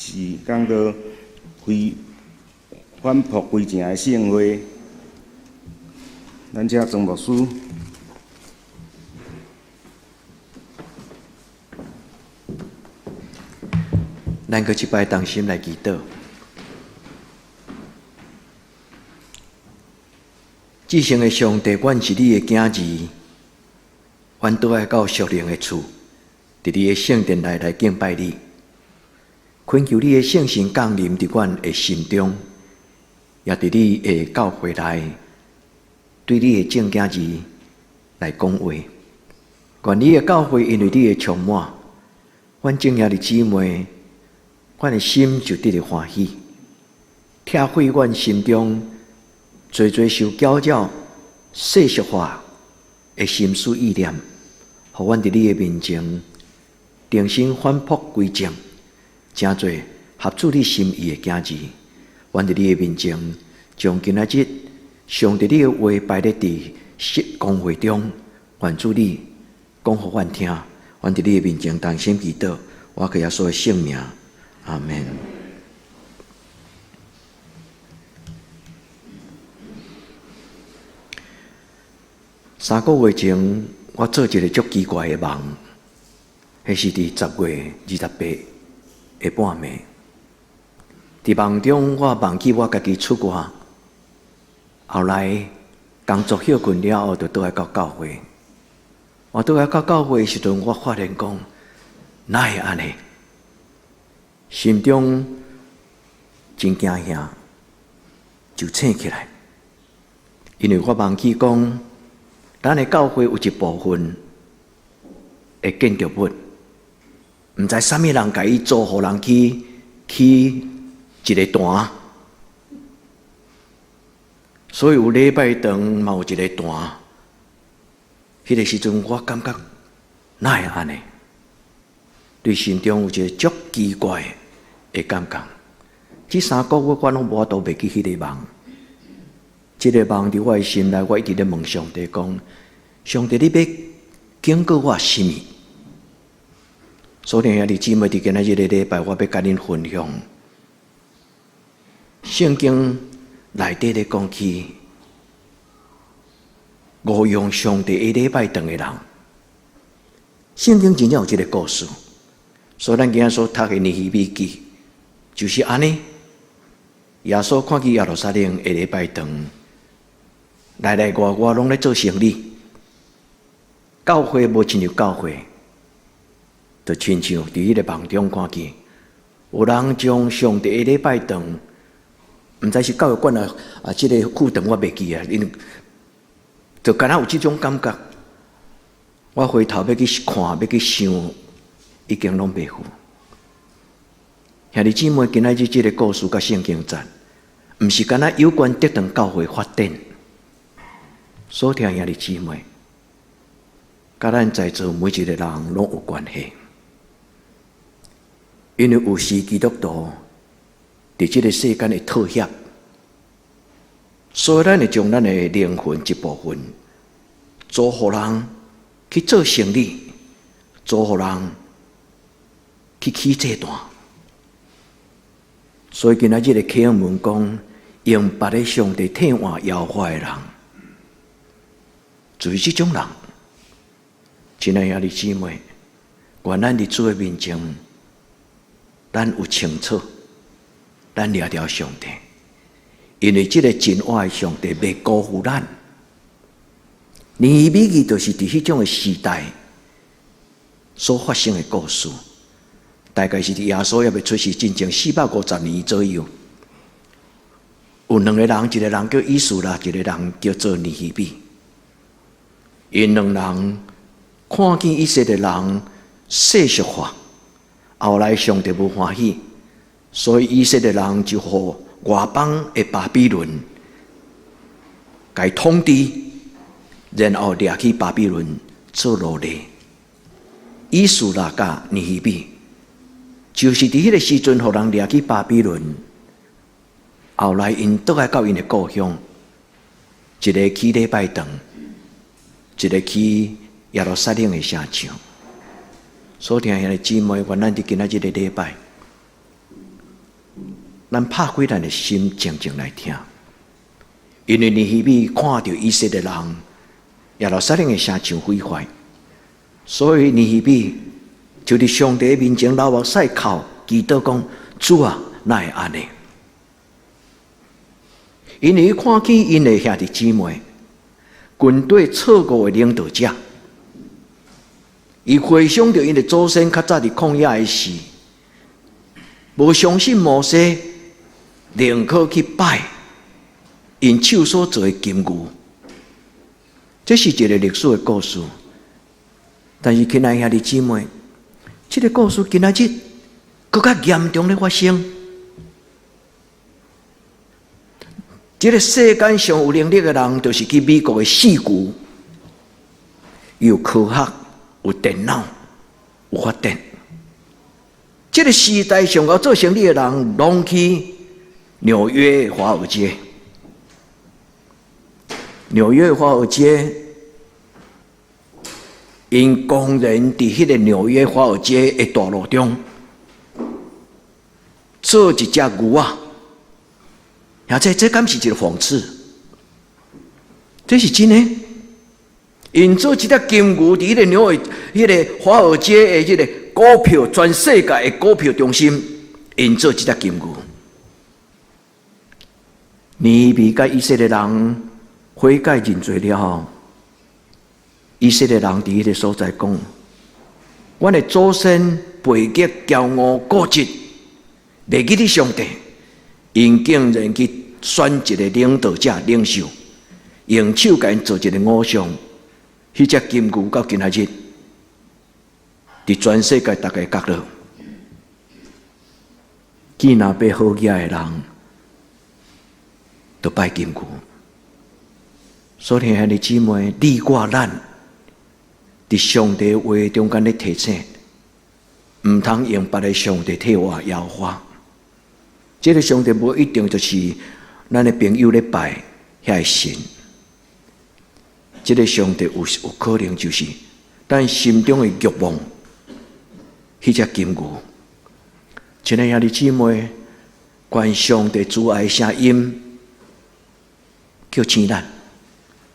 是講到歸返璞歸正的聖會。咱請莊牧師。咱閣一擺同心來祈禱。至聖的上帝，阮是你的囝兒，阮倒來到屬靈的厝，佇你的聖殿內來敬拜你，懇求你的聖神降臨佇阮的心中，也佇你的教會內，對你的眾囝兒來講話。願你的教會因為你的充滿，阮眾兄弟姊妹，阮的心就得著歡喜，拆毀阮心中濟濟受攪擾、世俗化的心思意念，予阮佇你的面前重新返璞歸正，成做合主你心意的囝兒。阮佇你的面前，將今仔日上帝你的話擺咧佇公會中，願主你講予阮聽。阮佇你的面前同心祈禱，我靠耶穌的聖名，阿門。3個月前，我做一個足奇怪的夢，彼是佇10月28的半暝。佇夢中，我夢見我家己出外，後來工作歇睏了後，就倒來到教會。我倒來到教會的時陣，我發現講，哪會按呢？心中真驚嚇，就醒起來，因為我夢見講，咱的教會有一部分的建築物，毋知啥物人共伊租予人去起一个壇，所以有禮拜堂嘛有一个壇。彼个時陣我感覺哪會按呢？對心中有一个足奇怪的感覺。這3個月我攏無法度袂記彼個夢。這个夢佇我的心內，我一直咧問上帝講：上帝，你欲警告我啥物？所以兄弟姊妹，佇今仔日个禮拜，我欲共恁分享聖經內底咧講起誤用上帝的禮拜堂的人。聖經真正有這个故事，所以咱今仔所讀的尼希米記就是按呢。耶穌看見耶路撒冷的禮拜堂，內內外外攏咧做生理，教會無親像教會，就親像佇彼個夢中看見，有人將上帝的禮拜堂，毋知是教育館啊，啊，這个副堂我袂記啊，因為就敢若有這種感覺。我回頭欲去看，欲去想，已經攏袂赴。兄弟姊妹，今仔日這个故事佮聖經節，毋是干焦有關德堂教會發展。所聽兄弟姊妹，佮咱在座每一个人攏有關係。因為有時基督徒佇這个世間的妥協，所以咱會將咱的靈魂一部分租予人去做生理，租予人去起祭壇。所以今仔日的經文講，用別个上帝替換耶和華的人，就是這種人。親愛兄弟姊妹，願咱佇主的面前，咱有清楚，咱掠著上帝，因為這個真活的上帝袂辜負咱。尼希米記就是佇彼種的時代所發生的故事。大概是佇耶穌猶未出世進前450年左右，有兩个人，一个人叫以斯拉，一个人叫做尼希米。𪜶兩人看見以色列人世俗化，後來上帝無歡喜，所以以色列人就予外邦的巴比倫共統治，然後掠去巴比倫做奴隸。以斯拉佮尼希米就是佇彼个時陣，予人掠去巴比倫。後來𪜶倒來到𪜶的故鄉，一个起禮拜堂，一个起耶路撒冷的城牆。所聽兄弟姊妹，願咱佇今仔這个禮拜，咱拍開咱的心，靜靜來聽。因為尼希米看著以色列人耶路撒冷的城牆毀壞，所以尼希米就佇上帝面前流目屎哭，祈禱講：主啊，哪會按呢？因為伊看見𪜶的兄弟姊妹軍隊錯誤的領導者，伊回想著𪜶的祖先較早佇曠野的時，無相信摩西，寧可去拜𪜶手所做的金牛。這是一個歷史的故事。但是，親愛兄弟姊妹，這個故事今仔日閣較嚴重咧發生。這個世間上有能力的人，就是去美國的矽谷，有科學、有電腦、有發展。這個時代上𠢕做生意的人，攏去紐約華爾街。紐約華爾街，𪜶公然佇彼個紐約華爾街的大路中，做一隻牛仔。而且這敢是一個諷刺？這是真的。𪜶做一隻金牛佇彼個紐約、彼個華爾街的這個股票，全世界的股票中心，𪜶做一隻金牛。尼希米佮以色列人悔改認罪了後，以色列人佇彼個所在講：阮的祖先背逆、驕傲、固執，袂記得上帝，𪜶竟然去選一個領導者、領袖，用手共𪜶做一個偶像，彼隻金牛到今仔日，佇全世界逐个角落，見若欲好額的人，都拜金牛。所以兄弟姊妹，你我咱，佇上帝話中間咧提醒，毋通用別个上帝替換耶和華。這個上帝無一定就是咱的朋友咧拜遐个神。這個上帝有有可能就是咱心中的慾望，彼隻金牛。親愛兄弟姊妹，願上帝慈愛聲音叫醒咱。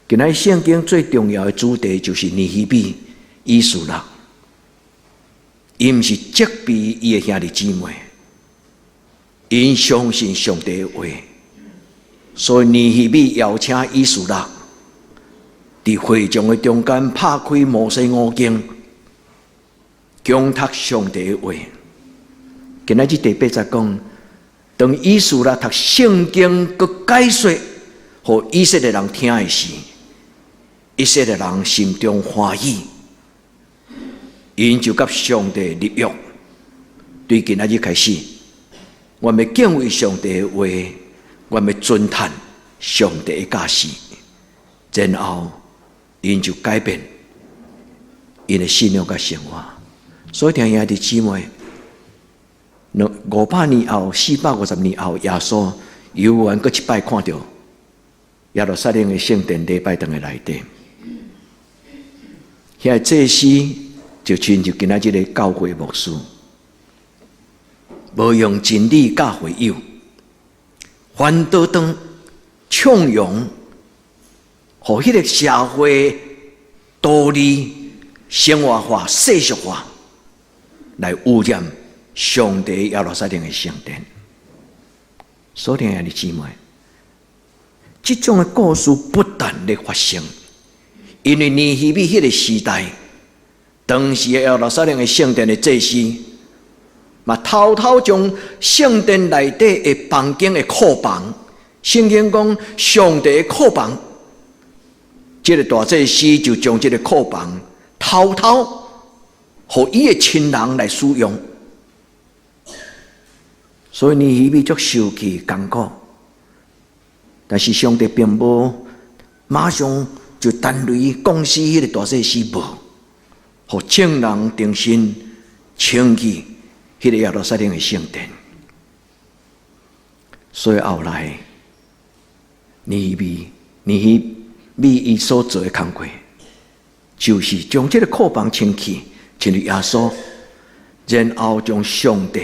今仔聖經最重要的主題就是尼希米、以斯拉，伊毋是責備伊的兄弟姊妹，𪜶相信上帝的話，所以尼希米邀請以斯拉佇會眾的中間拍開摩西五經，講讀上帝的話。今仔日第八節講，當以斯拉讀聖經閣解說，予以色列人聽的時，以色列人心中歡喜，𪜶就佮上帝立約。對今仔日開始，阮欲敬畏上帝的話，阮欲遵行上帝的教示，然後𪜶就改變𪜶的信仰佮生活。所以，聽兄弟姊妹，500年後、450年後，耶穌猶原閣一擺看著耶路撒冷的聖殿禮拜堂的內底，遐個祭司就親像今仔這個教會牧師，無用真理教會友，反倒當暢容，予彼個社會道理生活化、世俗化，來污染上帝耶路撒冷的聖殿。所以，兄弟姊妹，這種的故事不斷咧發生，因為尼希米彼個時代，當時的耶路撒冷的聖殿的祭司，嘛偷偷將聖殿內底的房間的庫房，聖經講上帝的庫房，這個大祭司就將這個庫房偷偷予伊的親人來使用，所以尼希米足受氣艱苦，但是上帝並無馬上就彈雷降死彼個大祭司無，予眾人重新清潔彼個耶路撒冷的聖殿。所以後來尼希米伊所做的工課，就是將這個庫房清去，親像耶穌，然後將上帝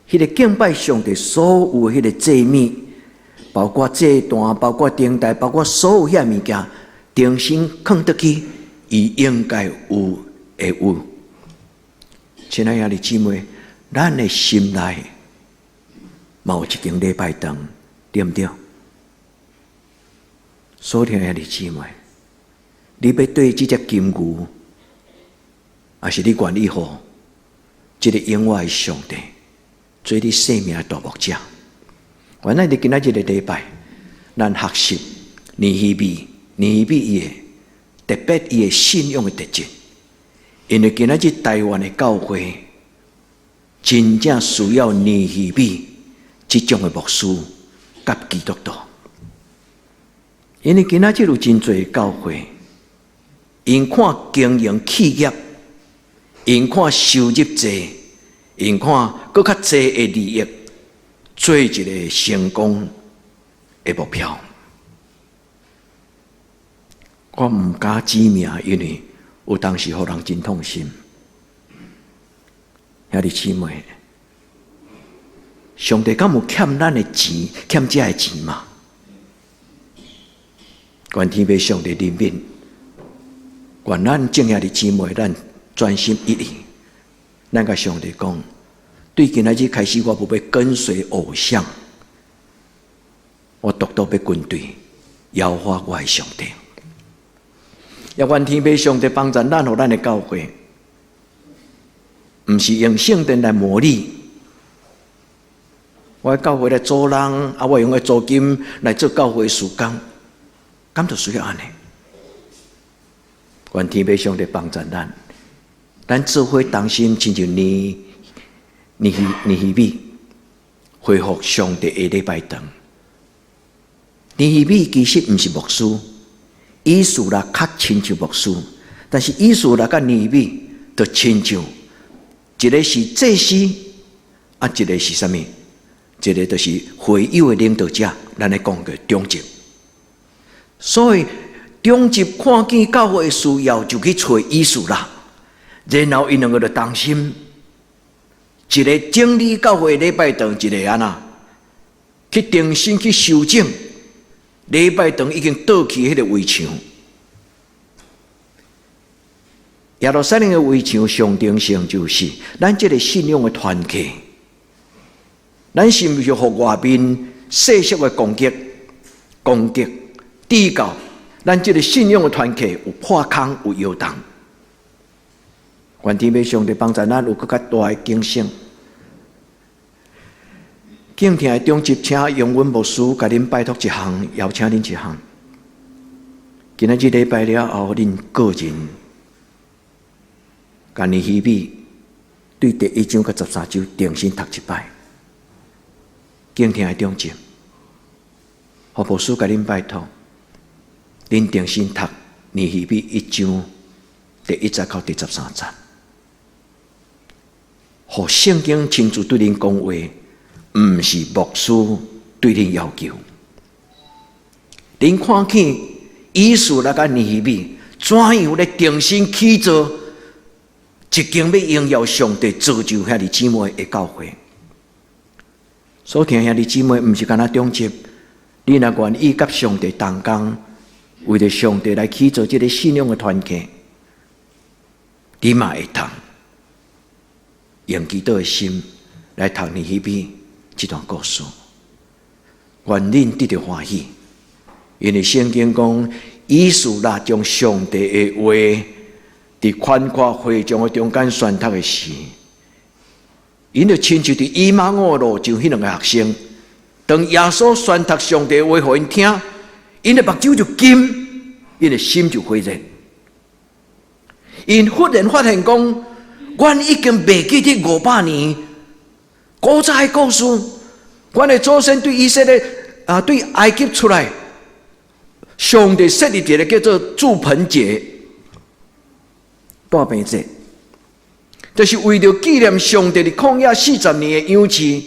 彼个敬拜上帝所有彼个祭物，包括祭壇，包括燈台，包括所有遐物件，重新囥倒去，伊應該有的有。親愛兄弟姊妹，咱的心內嘛有一間禮拜堂，對毋對？所疼兄弟姊妹，你欲對這隻金牛，抑是你願意予這个永活的上帝做你生命的大牧者？原來佇今仔這个禮拜，咱學習尼希米，尼希米伊的特別伊的信仰的特質，因為今仔日台灣的教會真正需要尼希米這種的牧師佮基督徒，因為今仔日有真濟教會，𪜶看經營企業，𪜶看收入濟，𪜶看閣較濟的利益，做一个成功的目標。我毋敢指名，因為有當時予人真痛心。兄弟姊妹，上帝敢有欠咱的錢，欠這的錢嗎？願天父上帝憐憫，願咱眾兄弟姊妹，咱專心一意，咱共上帝講，對今仔日開始，我無欲跟隨偶像，我獨獨欲跟隨耶和華我的上帝。也願天父上帝幫助咱，予咱的教會，毋是用聖殿來牟利。我的教會來租人，啊，我用的租金來做教會事工，敢就需要按呢？願天父上帝幫助咱，咱做伙同心，親像尼希米恢復上帝的禮拜堂。尼希米其實毋是牧師，以斯拉較親像牧師，但是以斯拉佮尼希米就親像一个是祭司，啊，一个是啥物？一个就是會友的領導者，咱咧講嘅長執。所以長執看見教會的需要，就去揣以斯拉，然後𪜶兩个就同心，一个整理教會禮拜堂，一个按怎去重新去修整禮拜堂已經倒去彼个圍牆。耶路撒冷的圍牆象徵性就是咱這个信仰的團契，咱是毋是予外面世俗的攻擊、攻擊、比較？咱這个信仰的團契有破空、有搖動。願天父上帝幫助咱有閣較大的警醒。敬聽的長執，請容阮牧師共恁拜託一項，邀請恁一項。今仔日禮拜了後，恁個人共尼希米對第一章佮13章重新讀一擺。敬聽的長執，予牧師共恁拜託，恁重新讀尼希米一章第一節到第13節，予聖經親自對恁講話，毋是牧師對恁要求。恁看見以斯拉佮尼希米怎樣咧重新起造一間欲榮耀上帝造就兄弟姊妹的教會。所疼兄弟姊妹，毋是干焦長執，你若願意佮上帝同工，為著上帝來起造這个信仰的團契，你嘛會當用祈禱的心來讀尼希米這段故事，願恁得著歡喜，因為聖經講，以斯拉將上帝的話佇寬闊會眾的中間宣讀的時，𪜶就親像佇以馬忤路上彼兩个學生，當耶穌宣讀上帝的話予𪜶聽，𪜶的目睭就金，𪜶的心就火熱。𪜶忽然發現講，阮已經袂記得500年古早的故事，阮的祖先對以色列啊，對埃及出來，上帝設立一个叫做住棚節、大棚節，就是為著紀念上帝佇曠野40年的養飼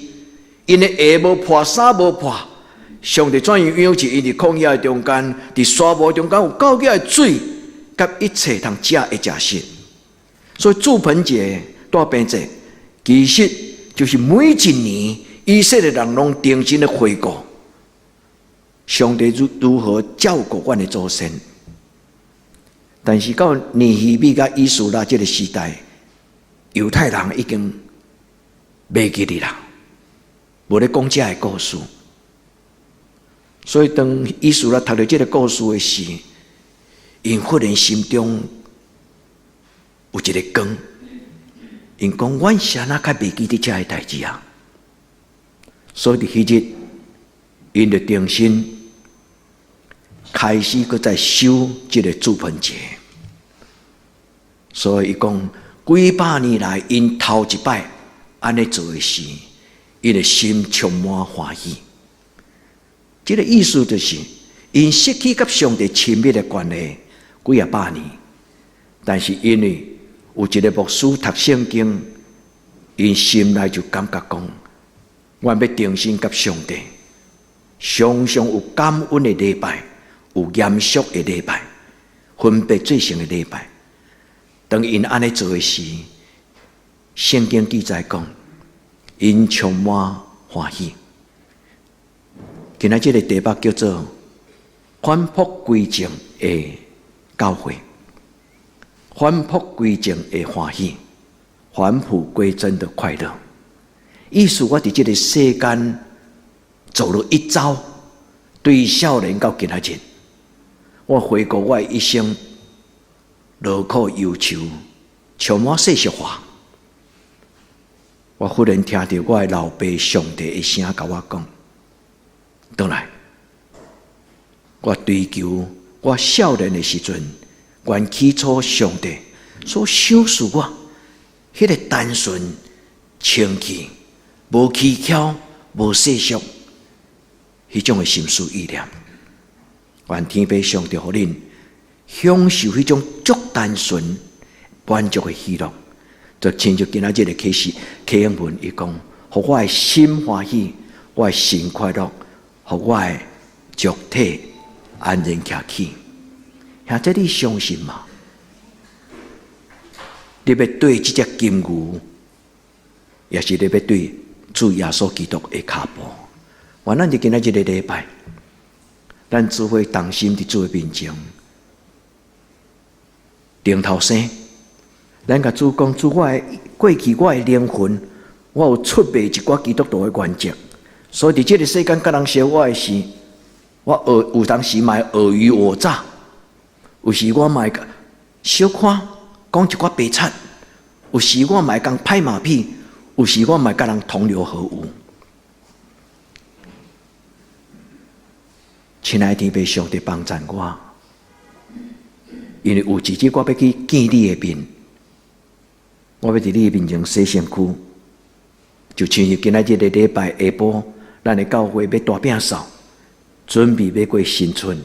，𪜶的鞋無破，衫無破，上帝怎樣養飼𪜶佇曠野的中間，佇沙漠中間有夠額的水，佮一切通食的食食。所以住棚節、大棚節，其實就是每一年以色列人攏重新的回顧，上帝如何照顧阮的祖先。但是到尼希米佮以斯拉這个時代，猶太人已經袂記得啦，無咧講這个故事。所以當以斯拉讀著這个故事的時，𪜶忽然心中有一个光，𪜶講阮是按怎較袂記得這个代誌啊？所以佇彼日，𪜶就重新開始閣再守這个住棚節。所以伊講幾百年來，𪜶頭一擺按呢做的時，伊的心充滿歡喜。這个意思就是，𪜶失去佮上帝親密的關係幾仔百年，但是因為有一个牧師讀聖經，𪜶心內就感覺講，阮欲重新佮上帝，常常有感恩的禮拜，有嚴肅的禮拜，分別做聖的禮拜。當𪜶按呢做的時，聖經記載講，𪜶充滿歡喜。今仔這个題目叫做返璞歸正的教會，返璞歸正的歡喜，返璞歸真的快樂。意思我佇這个世間走了一遭，對少年到今仔日，我回顧我的一生，勞苦憂愁，充滿世俗化。我忽然聽著我的老爸上帝的聲，共我講：轉來，我追求我少年的時陣，原起初上帝所賞賜我，彼个單純、清氣、無蹊蹺、無世俗，彼種的心思意念。願天父上帝予恁享受彼種足單純、滿足的喜樂，就親像今仔日的啟示啟應文，伊講，予我的心歡喜，我的心快樂，予我的肉體安然徛起。兄弟，你相信嗎？你欲綴這隻金牛，抑是你欲綴主耶穌基督的跤步？願咱佇今仔這个禮拜，咱做伙同心佇主的面前，定頭生，咱共主講，主，我的過去，我的靈魂，我有出賣一寡基督徒的原則，所以佇這个世間佮人相活的時，我爾有當時嘛會爾虞我詐，有時我嘛會小可講一寡白賊，有時我嘛會共拍馬屁，有時我嘛會佮人同流合污。親愛的天父上帝幫贊我，因為有一日我欲去見你的面，我欲佇你的面前洗身軀，就親像今仔這个禮拜下晡，咱的教會欲大摒掃，準備欲過新春，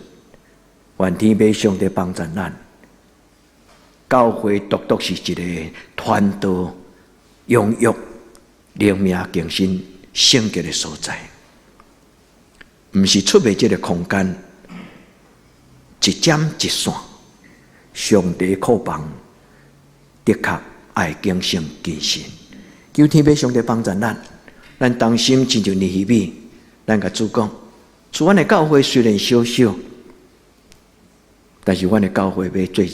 願天父上帝幫贊咱。教會獨獨是一個傳道、養育、靈命更新、聖潔的所在，毋是出賣這个空間，一針一線，上帝庫房的確愛更新更新。求天父上帝幫助咱，咱同心親像尼希米，咱共主講，主，阮的教會雖然小小，但是阮的教會欲做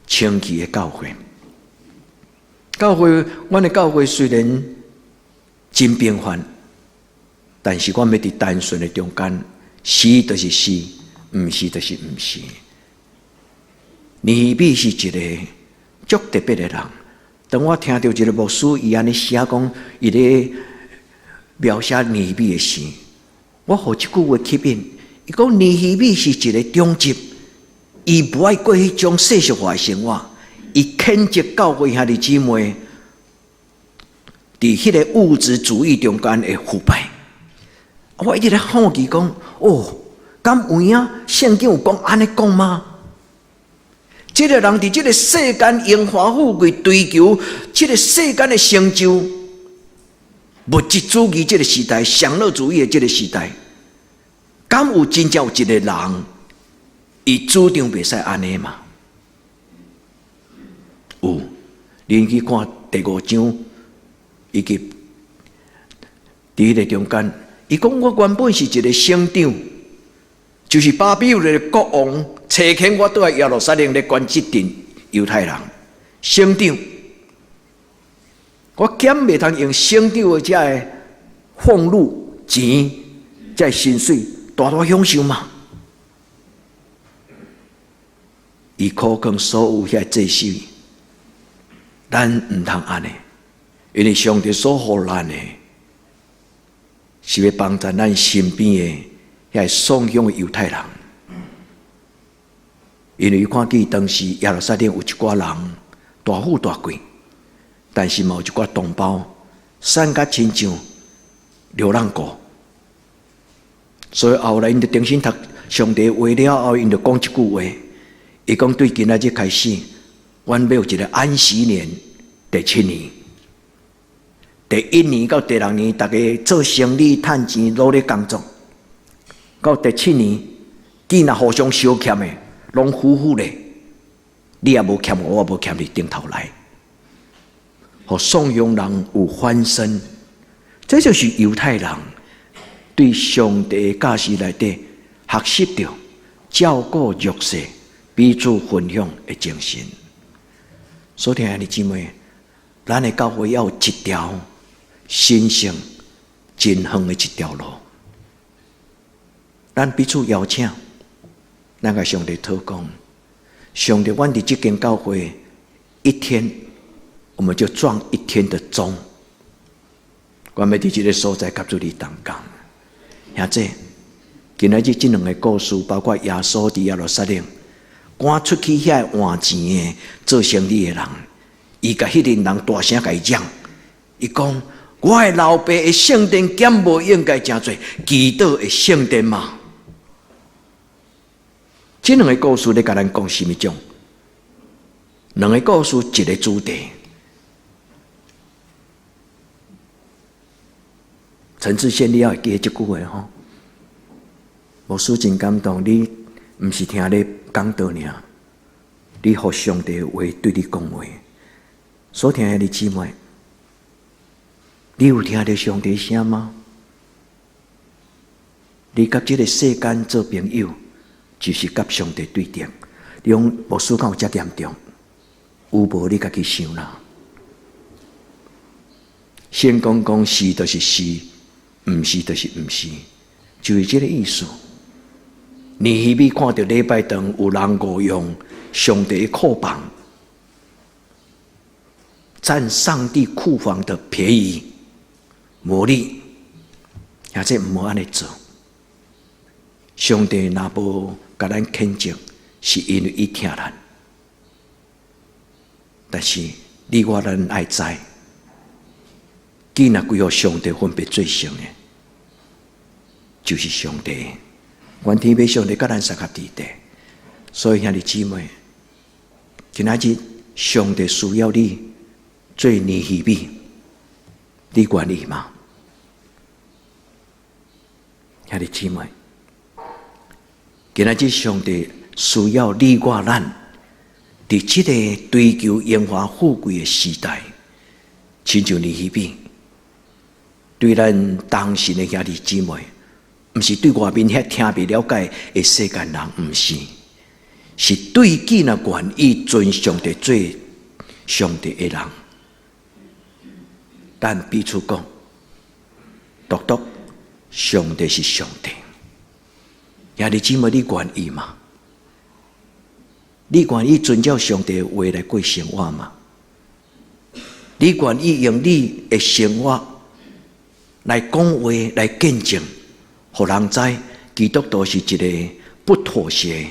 清氣的教會。教會，阮的教會雖然真平凡，但是阮欲佇單純的中間，是就是是，毋是就是毋是。尼希米是一個足特別的人。當我聽著一个牧師伊按呢寫講，伊咧描寫尼希米的時，我予這句話吸引。伊講尼希米是一個長執，伊無愛過彼種世俗化的生活，伊譴責教會兄弟姊妹佇彼个物質主義中間的腐敗。我一直咧好奇講，哦，敢有影聖經有講按呢講嗎？這个人佇這个世間榮華富貴，追求這个世間的成就，物質主義這个時代，享樂主義的這个時代，敢有真正有一个人，伊主張袂使按呢嗎？有，恁去看第五章以及佇彼个中間，伊講我原本是一个省長，就是巴比倫的國王，差遣我倒來耶路撒冷咧管這陣猶太人。省長，我敢袂通用省長的這个俸祿錢，這个薪水大大享受嘛？伊苦扛所有遐祭司，咱毋通按呢，因為上帝所予咱的，是欲幫助咱身邊的遐喪鄉的猶太人，因為伊看見當時耶路撒冷有一寡人大富大貴，但是嘛有一寡同胞散甲親像流浪狗，所以後來𪜶就重新讀上帝話了後，𪜶就講一句話，伊講對今仔日開始，阮欲有一个安息年，第七年。第一年到第六年，逐家做生意趁錢，努力工作。到第七年，既若互相相欠的，攏夫婦咧，你也無欠我，我也無欠你，頂頭來，予喪鄉人有翻身。這就是猶太人對上帝的教示內底學習著照顧弱勢、彼此分享的精神。所以，兄弟姊妹，咱的教會要有一條神聖真遠的一條路。咱彼此邀請，咱共上帝禱告，上帝，阮佇這間教會一天，我們就撞一天的鐘。我欲佇這个所在佮主你同工。兄弟，今仔日這兩个故事，包括耶穌佇耶路撒冷趕出去遐換錢的做生意的人，伊共彼陣人大聲共伊講，伊講：我的老爸的聖殿敢無應該成做祈禱的聖殿嗎？這兩个故事咧共咱講啥物種？兩个故事一个主題。陳志憲，你猶會記得這句話吼？牧師真感動，你毋是聽咧講道爾，你予上帝的話對你講話。所聽的兄弟姊妹，你有聽著上帝聲嗎？你佮這个世間做朋友，就是佮上帝對敵。你講牧師敢有遮嚴重？有無你家己想啦。聖經講是就是是，毋是就是毋是，就是這个意思。尼希米看著禮拜堂有人誤用上帝的庫房，佔上帝庫房的便宜，牟利，或者毋好按呢做。上帝若無共咱譴責，是因為伊疼咱。但是你我咱愛知，既若歸予上帝分別做聖的，就是上帝。願天父上帝佮咱相佮佇咧。所以兄弟姊妹，今仔日上帝需要你做尼希米，你願意嗎？兄弟姊妹，今仔日上帝需要你我咱，佇這个追求榮華富貴的時代，親像尼希米，對咱當時的兄弟姊妹，毋是對外面遐聽袂了解的世間人，毋是，是對己若願意尊上帝做上帝的人，咱彼此講，獨獨上帝是上帝。兄弟姊妹，你願意嗎？你願意遵照上帝的話來過生活嗎？你願意用你的生活來講話、來見證，予人知基督徒是一个不妥協，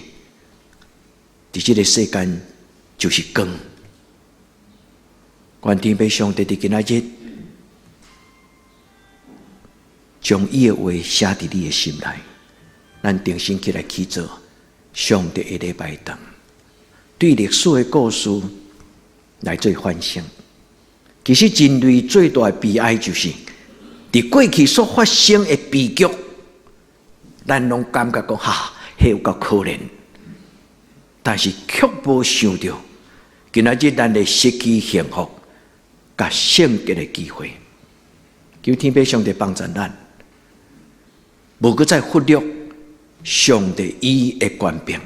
佇這个世間就是光。願天父上帝佇今仔日將伊的話寫佇你的心內，咱重新起來去做上帝的禮拜堂，對歷史的故事來做反省。其實人類最大的悲哀就是佇過去所發生的悲劇，咱攏感覺講哈，彼有夠可憐，但是卻無想著今仔日咱會失去幸福佮聖潔的機會。求天父上帝幫助咱，無閣再忽略上帝伊的權柄。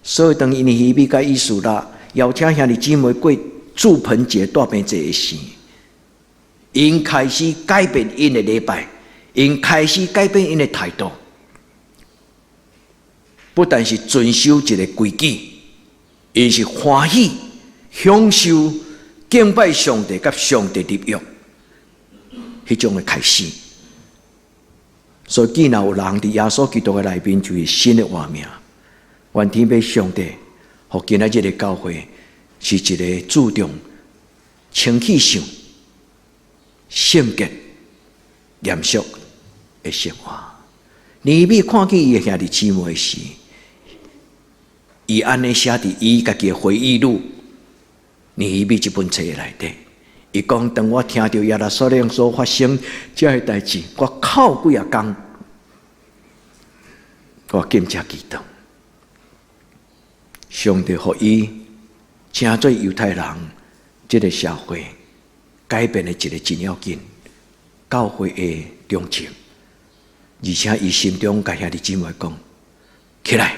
所以當尼希米佮以斯拉邀請兄弟姊妹過住棚節、大棚節的時，𪜶開始改變𪜶的禮拜，𪜶開始改變𪜶的態度，不但是遵守一个規矩，𪜶是歡喜享受敬拜上帝佮上帝立約彼種的開始。所以，既然有人佇耶穌基督的內面，就是新的活命。願天父上帝，予今仔日的教會是一个注重清氣上、聖潔、嚴肅的生活。尼希米看見伊的兄弟姊妹時，伊按呢寫佇伊家己的回憶錄，尼希米這本冊內底，伊講：當我聽著耶路撒冷所發生這个代誌，我哭幾仔工，我禁食祈禱。上帝予伊成做猶太人這个社會改變的一个真要緊教會的中心，而且伊心中共兄弟姊妹講：起來，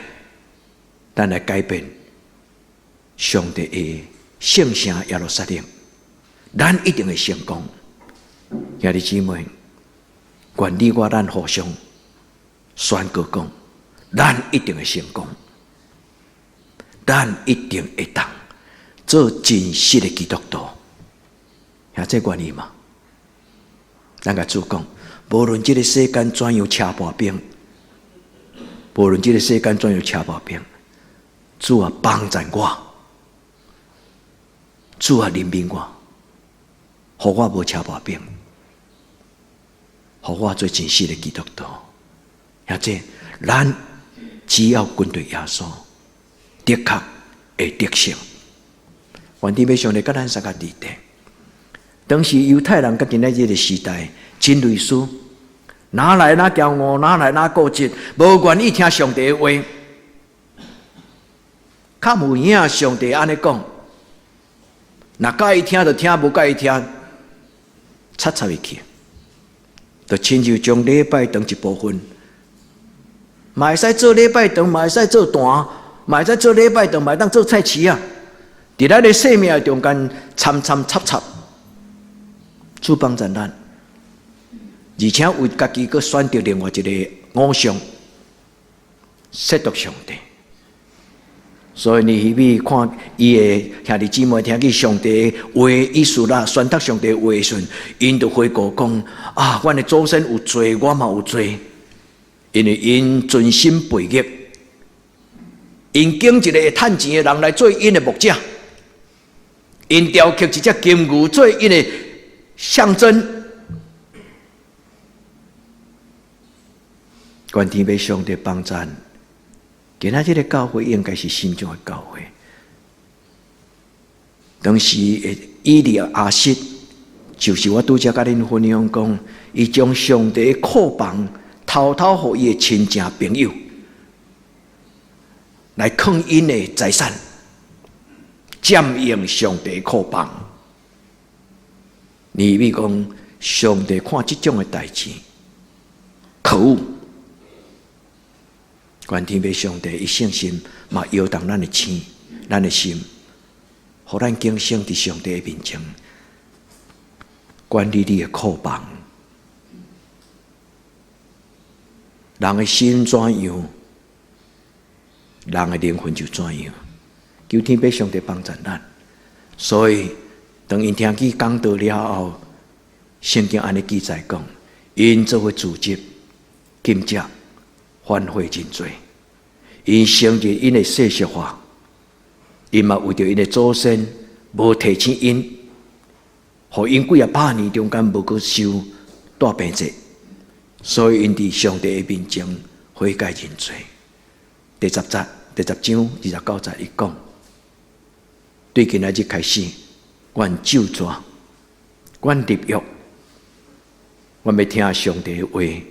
咱來改變上帝的聖城耶路撒冷，咱一定會成功。兄弟姊妹，願你我咱互相宣告講，咱一定會成功。咱一定會當做真實的基督徒，兄弟願意嗎？咱共主講，無論這个世間怎樣車破冰，無論這个世間怎樣車破冰，主啊幫助我，主啊憐憫我，予我無車破冰，予我做真實的基督徒。兄弟，咱只要跟隨耶穌，的確會得勝。願天父上帝佮咱相佮佇咧。當時猶太人佮今仔日的時代真類似，哪來哪驕傲，哪來哪固執，無願意聽上帝的話。較無影上帝按呢講，若佮意聽就聽，無佮意聽，插插伊去，就親像將禮拜當一部分，嘛會使做禮拜堂，嘛會使做壇，嘛會使做禮拜堂，嘛會當做菜市仔！佇咱的生命中間，摻摻插插，主幫助咱，而且為家己閣選擇另外一个偶像，褻瀆上帝。所以尼希米看伊的兄弟姊妹聽見上帝的話，以斯拉宣讀上帝的話時，𪜶就悔過講：啊，阮的祖先有罪，我嘛有罪，因為𪜶存心背逆，𪜶揀一个會趁錢的人來做𪜶的牧者，𪜶雕刻一隻金牛做𪜶的象徵。願天父上帝幫贊。今仔這个教會應該是什種的教會？當時的以利亞實，就是我拄才共恁分享講，伊將上帝的庫房偷偷予伊的親情朋友來囥𪜶的財產，佔用上帝庫房。尼希米講，上帝看這種的代誌，可惡！願天父上帝伊聖心嘛搖動咱的心，咱的心，予咱警醒佇上帝的面前，管理你的庫房。人的心怎樣，人的靈魂就怎樣。求天父上帝幫助咱。所以，當𪜶聽見講道了後，聖經按呢記載講，𪜶做伙聚集，禁食。反悔認罪，𪜶承認𪜶的世俗化，𪜶嘛為著𪜶的祖先無提醒𪜶，予𪜶幾仔百年中間無閣受大棚節，所以𪜶佇上帝的面前悔改認罪。第十節、第十章29節，伊講：對今仔日開始，阮咒詛，阮立約，阮欲聽上帝的話。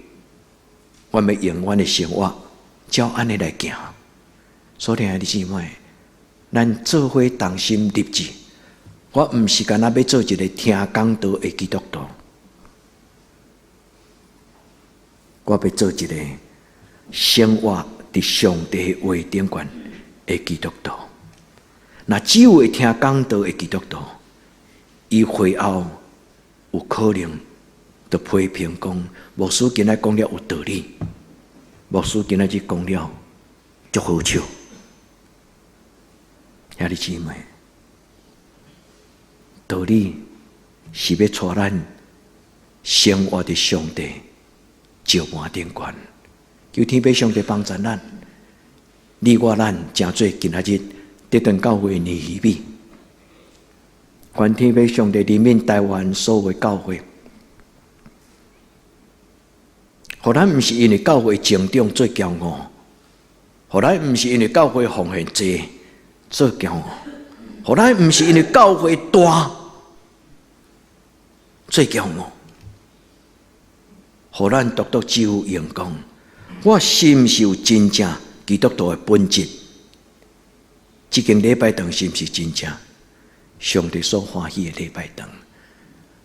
阮欲用阮的生活照按呢來行。所以，兄弟姊妹，咱做伙同心立志。我毋是干焦欲做一个聽講道的基督徒，我欲做一个生活佇上帝話頂懸的基督徒。若只有會聽講道的基督徒，伊會後有可能就批評講，牧師今仔講了有道理，牧師今仔日講了足好笑。兄弟姊妹，道理是欲帶咱生活佇上帝石盤頂懸，求天父上帝幫助咱，你我咱成做今仔日得頓教會尼希米，願天父上帝憐憫台灣所有教會，予咱毋是因為教會成長做驕傲，予咱毋是因為教會奉獻濟做驕傲，予咱毋是因為教會大做驕傲，予咱獨獨只有用講，我是毋是有真正基督徒的本質？這間禮拜堂是毋是真正上帝所歡喜的禮拜堂？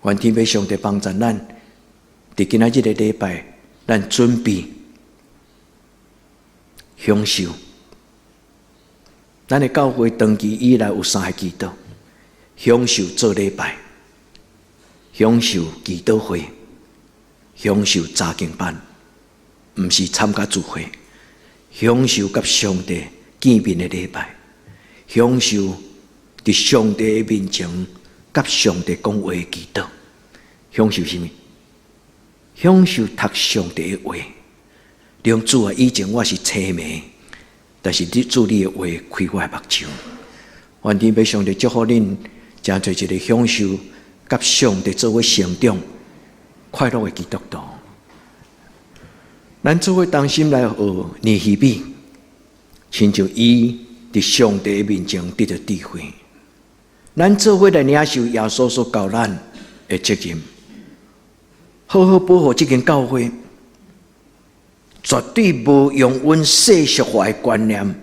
願天父上帝幫助咱，佇今仔日個禮拜，咱準備享受。咱的教會長期以來有三个祈禱：享受做禮拜，享受祈禱會，享受查經班，毋是參加聚會，享受佮上帝見面的禮拜，享受佇上帝的面前佮上帝講話的祈禱，享受啥物？享受讀上帝的話。讓主啊，以前我是青盲，但是你主你的話開我的目睭。願天父上帝祝福恁，成做一個享受佮上帝做伙成長、快樂的基督徒。咱做伙同心來學尼希米，親像伊佇上帝的面前得著智慧。咱做伙來領受耶穌所教咱的責任，好好保護這間教會，絕對無用阮世俗化的觀念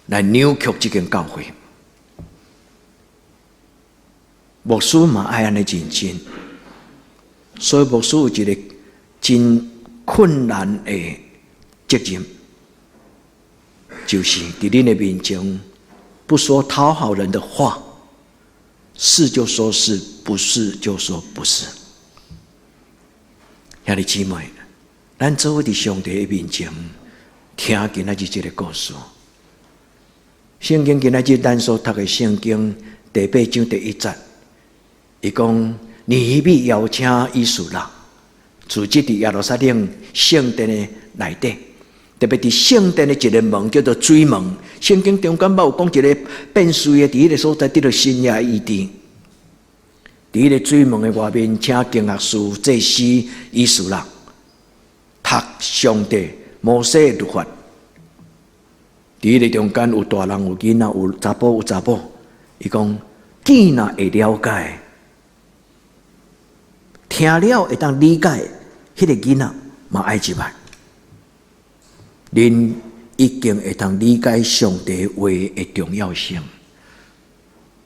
來扭曲這間教會。牧師嘛愛按呢認真，所以牧師有一個真困難的責任，就是佇恁的面前不說討好人的話，是就說是，不是就說不是。兄弟姊妹，咱做伙佇上帝的面前聽今仔日這个故事。聖經今仔日咱所讀的聖經第八章第一節，伊講尼希米邀請以斯拉，聚集佇耶路撒冷聖殿的內底，特別佇聖殿的一个門叫做水門。聖經中間捌有講一个變水的，佇彼个所在得著新的醫治。佇彼个水門的外面，請經學士、祭司、以斯拉讀上帝摩西的律法。佇彼个中間有大人、有囡仔、有查埔、有查某。伊講見若會了解，聽了會當理解，彼个囡仔嘛愛入來。恁一定會當理解上帝話的重要性。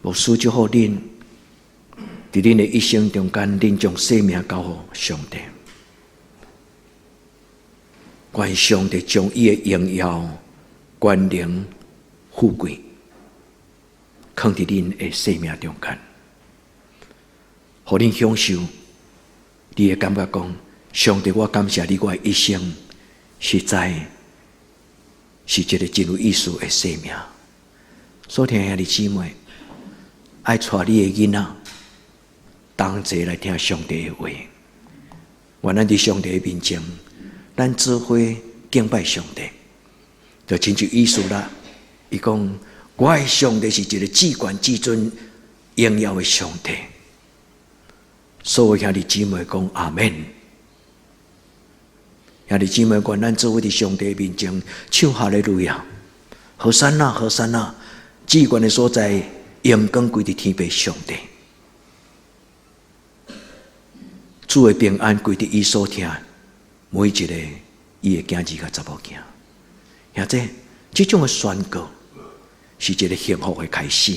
牧師祝福恁，佇恁的一生中間，恁將生命交予上帝，願上帝將伊的榮耀、權能、富貴，囥佇恁的生命中間，予恁享受。你會感覺講，上帝，我感謝你，我的一生實在是一個真有意思的生命。所聽兄弟姊妹，愛帶你的囡仔同齊來聽上帝的話。願咱佇上帝的面前，咱做伙敬拜上帝，就親像以斯拉。伊講，我的上帝是一個至懸至尊榮耀的上帝。所有兄弟姊妹講阿們。兄弟姊妹，願咱做伙佇上帝面前唱哈利路亞，和散那，和散那，至懸的所在，榮光歸佇天父上帝。主的平安歸佇伊所疼每一个伊的囝兒佮查某囝。兄弟，這種的宣告是一个幸福的開始。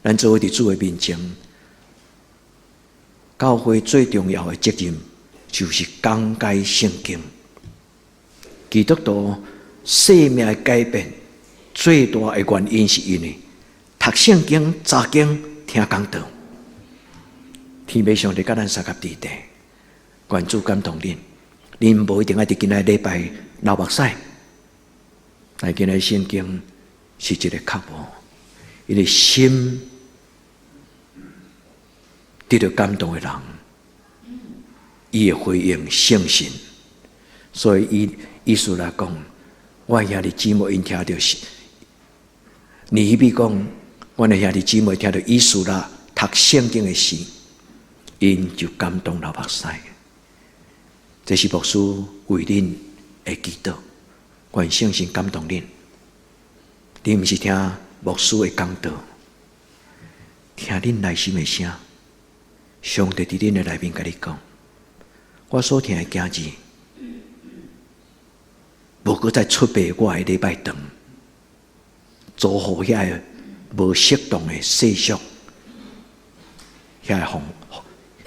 咱做伙佇主的面前，教會最重要的責任就是講解聖經。基督徒生命的改變最大的原因，是因為讀聖經、查經、聽講道。天父上帝佮咱相佮佇地，願主感動恁，恁無一定愛佇今仔禮拜流目屎，但今仔聖經是一個確無，因為心得著感動的人，伊會回應聖神，所以以以斯拉講，我兄弟姊妹𪜶聽著是，尼希米講，阮的兄弟姊妹聽著以斯拉讀聖經的時，𪜶就感動流目屎。這是牧師為恁的祈禱，願聖神感動恁。恁毋是聽牧師的講道，聽恁內心的聲。上帝佇恁的內面共你講，我所疼的囝兒，無閣再出賣我的禮拜堂，租予遐个無適當的世俗，遐个方，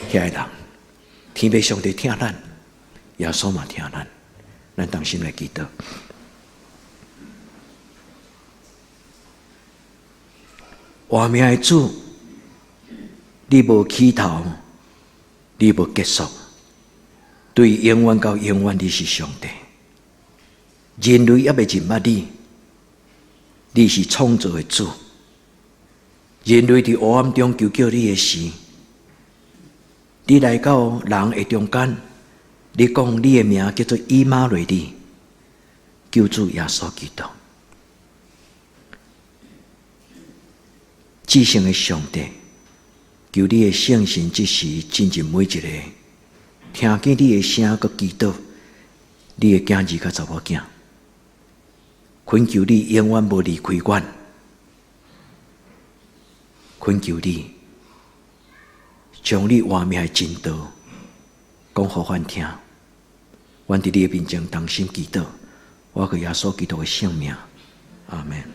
遐个人。天父上帝疼咱，耶穌嘛疼咱，咱同心來祈禱。活命的主，你無起頭，你無結束，對永遠到永遠，你是上帝。人類猶未認捌你，你是創造的主。人類佇黑暗中求叫你的時，你來到人的中間，你講你的名叫做以馬內利，救主耶穌基督，至聖的上帝，求你的聖神這時進入每一个聽見你的聲，閣祈禱，你的囝兒佮查某囝，懇求你永遠無離開阮，懇求你將你活命的真道講予阮聽，阮佇你的面前同心祈禱，我閣耶穌基督的聖名，阿門。